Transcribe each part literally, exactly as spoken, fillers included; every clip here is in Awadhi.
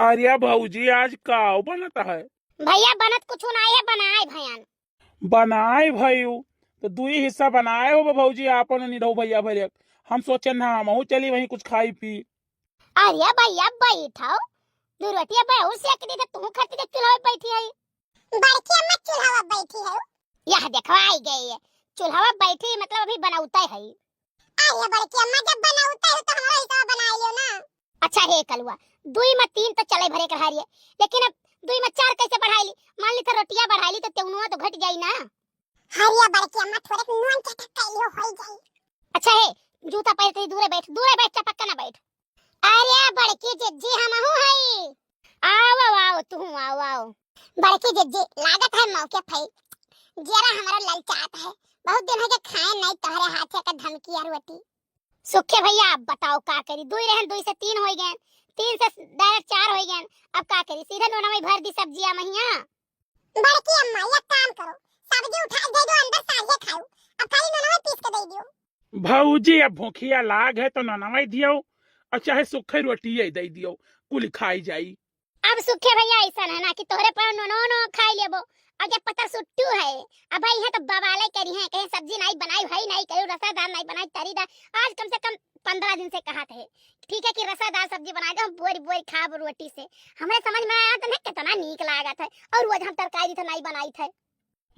अरे भौजी, आज का बनत है? भैया, बनत कुछ नाई है, बनाए भयन। बनाए भयू, तो दुई हिस्सा बनाए हो भौजी, आपन निरहु भैया भर एक। हम सोचे ना, हमहू चली वहीं कुछ खाई पी। अरे भैया, बैठो, दू रोटिया बहुत सेक दी, तो तू खाती देख चूल्हा पे बैठी है। बड़की अम्मा चूल्हा पे बैठी है। यह देखो, आई गई है। चूल्हा पे बैठी, मतलब अभी बनौते है। अरे बड़की अम्मा, जब बनौते हो तो हमारा हिस्सा बना लियो ना। अच्छा हे कलुआ, दुई में तीन तो चले भरे कर हारिए, लेकिन अब दुई में चार कैसे बढ़ाई ली? मान ली तो रोटियां बढ़ाई ली तो तेउनुआ तो घट जाई ना। हारिया बड़की अम्मा, थोड़े नून चटक कर लियो, होई जाई। अच्छा हे, जूता पहनते ही दूरे बैठ, दूरे बैठ, चपक्का ना बैठ। अरे बड़की जिज्जी, हमहू हई। आओ, आओ, आओ, तू आओ, आओ। बड़की जिज्जी, लागत है मौके फई। जियरा हमारा ललचात है। बहुत दिन हो गए खाए नहीं तोहरे हाथे का धमकिया रोटी। सुखे भैया, आप बताओ का करी? दुई रहन, दुई से तीन होई गए, तीन से direct चार होई गए। अब का करी? सीधे नोनवा भर दी सब्जिया महिया। बड़की अम्मा, एक काम करो, सब्जी उठा दे दो अंदर, साझे खाओ। अब खाली नोनवा पीस के दे दियो। भौजी, अब भूखिया लाग है तो नोनवा दियो, और चाहे सूखे रोटी दे दियो, कुल खाई जाई। अब सुखे भैया ऐसा है ना कि तोहरे पर नोनो नो खाई लेबो, और जब पतर सुट्टू है, अब भाई यहाँ तो बवाले करी है, कहीं सब्जी नहीं बनाई, भाई नहीं करी, रसादार नहीं बनाई, तरी दार। आज कम से कम पन्द्रह दिन से कहा थे, ठीक है कि रसादार सब्जी बनाई दो, हम बोरी बोरी खाब रोटी से। हमरे समझ में आया तो नहीं कितना नीक लागत है, और रोज हम तरकारी तो नहीं बनाई थे।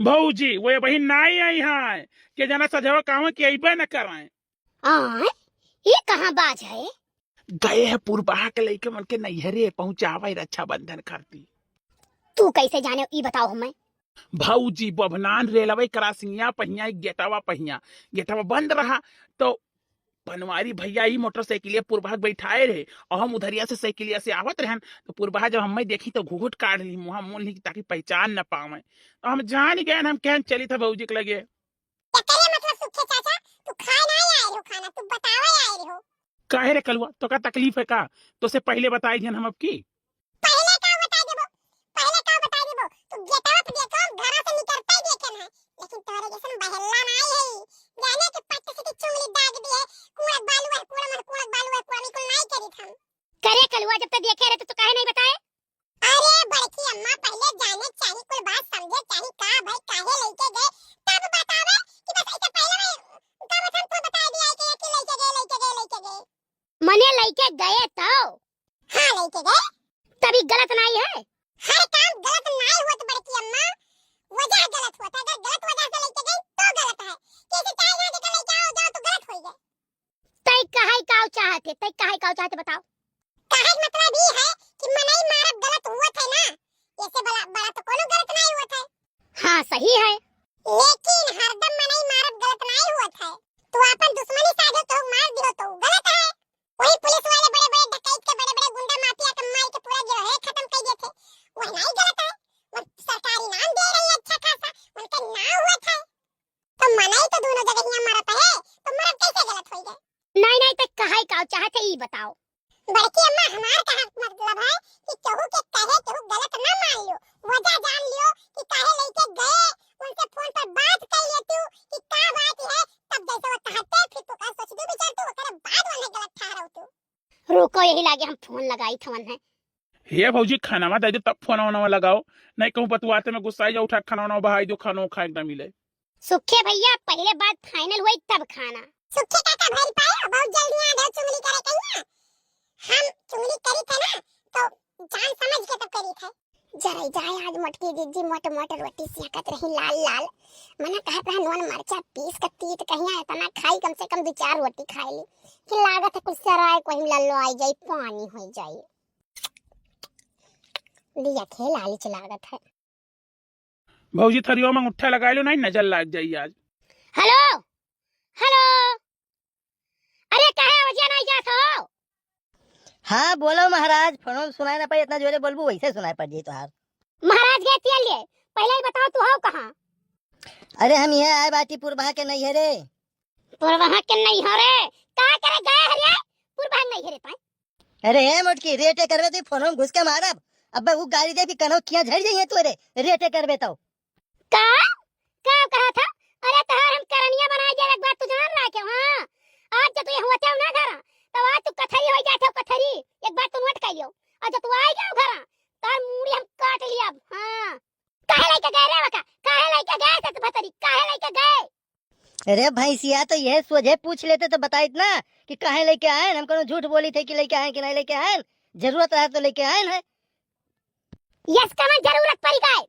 भौजी, वो अबही नाई आई हैं, के जाना सजवा कहवा के अइबे न कराएं। आय, ये कहाँ बाज है? गए है पुरबहा के लइके मन के नैहरे पहुँचावे रक्षाबंधन खातिर। तू कैसे जाने, ई बताओ हमें। भौजी, बभनान रेलवे क्रॉसिंगिया पहिया, गेटवा पहिया, गेटवा बंद रहा, तो बनवारी भैया ही मोटरसाइकिलिया पुरबहा के बैठाए रहे, और हम उधरिया से साइकिलिया से आवत रहन, तो पुरबहा जब हमें देखी तो घूघूट काढ़ ली, मुँह मोड़ ली, ताकि पहचान न पावे। तो हम जान गए, हम कहन चली था भौजी के लगे। एकरे मतलब सुखे चाचा, तू खाए ना आए रहो खाना, तू बतावे आए रहो। काहे रे कलुआ, तो का तकलीफ है का? तो से पहले बताई दिहन हम अब की। पहले का बताई देबो, पहले का बताई देबो? तू गेटवा पे देखो, हम घरा से निकलते ही देखे ना, लेकिन तोहरे जैसन बहेल्ला नाई है, जाने के पट्ट से की चुंगली दाग दिए, कूड़क बालू है, कूड़ा मर कूड़क बालू है, कूड़ा बिल्कुल नाई करी हम। करे कलुआ, जब तक देखे रहे तो, तो काहे नहीं बताए? अरे बड़की अम्मा, पहले जाने चाही, कुल बात समझे चाही, का भाई काहे लेके गए, तब बतावे कि बस ऐसे पहले में का मतलब तू बता दिया है कि, कि लेके गए, लेके गए, लेके गए। मने लेके गए तो? हाँ, लेके गए। तभी गलत नहीं है। हर काम गलत नहीं होत बड़की अम्मा, वजह गलत होत है। अगर गलत वजह से लेके गए तो गलत है, कैसे चाहे यहाँ जगह लेके आओ जाओ तो गलत हो गए। तै कहै काउ चाहत है, तै कहै काउ चाहत है, बताओ। कहै के मतलब ई है कि मनई मारब गलत हुअत है ना, ऐसे बड़ा, बड़ा तो कोनो गलत नहीं हुअत है। हाँ, सही है। लेकिन हरदम मनई मारब गलत नहीं हुअत है। तू अपन दुश्मनी साझो तो मार दियो तो गलत है। वही पुलिस वाले बड़े-बड़े डकैत के, बड़े-बड़े गुंडा माफिया के मार के पूरा गिरोह खत्म कर दिए थे, वह नहीं गलत है। वो सरकारी नाम दे रही है अच्छा खासा, उनका नाम हुआ था। तो मनई तो दोनों जगहिया मरत है, तो मरद कैसे गलत होई गए? नहीं, नहीं, तो कहै काउ चाहत है, ई बताओ। बड़की अम्मा, हमार कहा मतलब है कि केहू के कहे केहू गलत ना मान लियो, वजह जान लियो कि काहे लेके गए, उनसे फोन पर बात कर लेती हूँ कि का बात है, तब जैसे वो कहते फिर तो का सोच दू विचार तू, ओकरे बाद उन्हें गलत ठहराओ तू। रुको, यही लागे हम फोन लगाई थवन है। हे भौजी, खानावा दे दो तब फोन वोनवा लगाओ, नहीं कहूँ बतुआते में गुस्साई जाओ, उठा खाना वाना बहाई दो, खानो खाए के ना मिले। सुखे भैया, पहले बात final हुई तब खाना। सुखे काका भरी पाए, बहुत जल्दी आ गए चुगली करे कहिया। हम चुगली करी थे ना, तो जान समझ के तो करी थे। जरई जाए आज मोटकी जिज्जी, मोट मोट रोटी सेकत रही लाल लाल। मना कहत रहे नून मरचा पीस के तीत कहिया इतना खाई, कम से कम दो चार रोटी खाए ली। कि लागत है कुछ सराय कोई लल्लो आई जाई, पानी हो जाई। दिया थे लालच लागत है। भौजी थरियो में अंगूठा लगाए लो, नहीं नजर लाग जाई आज। हेलो, हेलो, अरे काहे आवाजिया नहीं जात हो? हाँ बोलो महाराज, फोन में सुनाई ना पाई, इतना जोरे बोलबू वैसे सुनाई पड़ जाई तोहार। महाराज गए तेल लिए, पहले ही बताओ तू हो कहाँ? अरे हम यहाँ आए बाटी पुरबहा के नैहरे। पुरबहा के नैहरे? का करे गए हरे? पुरबहा के नैहरे पाए। अरे हे मोटकी, रेटे करबे तो फोन में घुस के मारब। अब्बे उ गाड़ी दे भी कनो किया झड़ जाइए तोरे, रेटे करबे तो। का? का कहा था? अरे तोहार हम करनिया बनाई देब, एक बात तू जान रहा क्यों? हाँ, आज जब तू ये हुआ ना घर, तो आज तू कथरी हो जाते हो, कथरी। एक बात तू नोट कर लियो, और जब तू आई गया घरा, तार मूड़ी हम काट लिया। हाँ, काहे लेके गए रे बका? काहे लेके गए से भतरी? काहे लेके गए? अरे भैंसिया, तो यह सोझे पूछ लेते तो बताइत ना कि काहे लेके आए। हम कोनो झूठ बोली थे कि लेके आए कि नहीं लेके आए। जरूरत रहे तो लेके आए हैं। यस, कवन जरूरत पड़ी गए?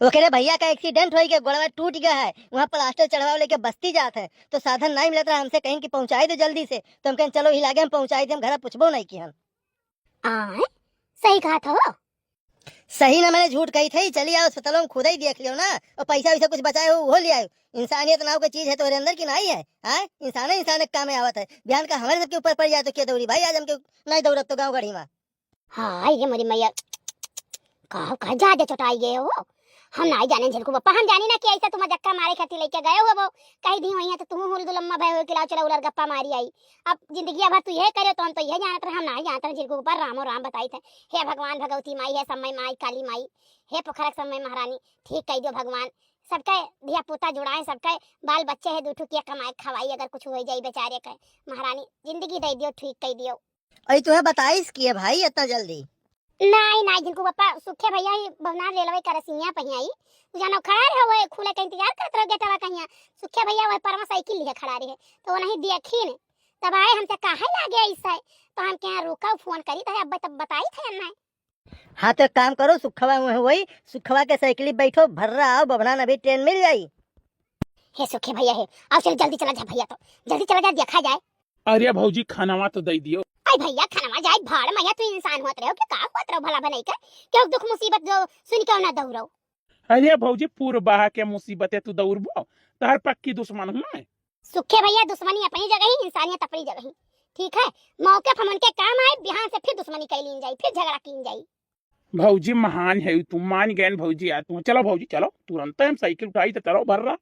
ओकरे भैया का एक्सीडेंट होई के गोड़वा टूट गया है, वहाँ प्लास्टर चढ़वावे लेके बस्ती जात है, तो साधन नहीं मिलत रहा, हमसे कहीं कि पहुँचाई दे जल्दी से, तो हम कहें चलो ही लागे हम पहुँचाई दे, हम घर पूछबो नहीं कि हम। आए, सही कहा था हो। सही ना, मैंने झूठ कही थी। चली आओ अस्पतालों में खुद ही देख लियो ना, और पैसा वैसा कुछ बचाए हो वो ले आयो। इंसानियत नाव की चीज है तोहरे अंदर की नहीं है? हाँ, इंसान इंसान के काम में आवत है, बिहान का हमारे सबके ऊपर पड़ जाए तो क्या दौड़ी भाई? आज हमके नहीं दौड़त तो गाँव गढ़ी में। हाय रे मोरी मैया, का का ज्यादा चोटाई गए हो? हम नाई जाने झिरकू बप्पा, हम जानी ना कि ऐसा तुम धक्का मारे खातिर लेके गए हो वो। कही दी वहीं तो तुम हुल दुलम्मा भय हो कि लाओ चलो उलर गप्पा मारी आई। अब जिंदगी भर तू यह करे तो हम तो यह जानत रहे, हम नाई जानत रहे झिरकू बप्पा, रामो राम बताई थे। हे भगवान भगवती माई, हे समय माई काली माई, हे पोखरक समय महारानी, ठीक कह दियो भगवान। सबके धिया पूता जुड़ाए, सबके बाल बच्चे है, दू ठो किया कमाए खवाई, अगर कुछ हो जाई बेचारे के महारानी जिंदगी दे दियो, ठीक कह दियो। अई तुहे बताइस किए भाई इतना जल्दी? नाई, नाई, झिरकू बप्पा, सुखे भैया ही बहनार रेलवे करसिया पहियाई। तू जानो खड़ा रहे, वह खुले के इंतजार करत रहो गेटवा कहिया। सुखे भैया वह परमा साइकिल लिए खड़ा रहे, तो वो नहीं देखिन। तब आए हमसे काहे लागे ऐसा है, तो हम क्या रुका, फोन करी तो अब तब बताई थे ना। हाँ, तो एक काम करो, सुखवा हुए वही, सुखवा के साइकिल बैठो, भर्रा आओ, बभना अभी ट्रेन मिल जाई। हे सुखे भैया हे, आओ चल जल्दी चला जा भैया, तो जल्दी चला जा, देखा जाए। अरे भौजी, खानावा तो दे दियो। आई भैया, खानावा जाए भाड़ मैया, तू इंसान होत रहो कि का होत रहो भला भलाई के? क्यों दुख मुसीबत जो सुन के ना दौड़ो? अरे भौजी, पूर्व बहा के मुसीबत है, तू दौड़बो? तहर पक्की दुश्मन हूँ मैं। सुखे भैया, दुश्मनी अपनी जगह ही, इंसानियत अपनी जगह ही। ठीक है, मौके पर हमन के काम आए, बिहान से फिर दुश्मनी कर लीन जाई, फिर झगड़ा कीन जाई। भौजी महान है तू, मान गए भौजी यार तू। चलो भौजी चलो, तुरंत हम साइकिल उठाई तो चलो भर्रा।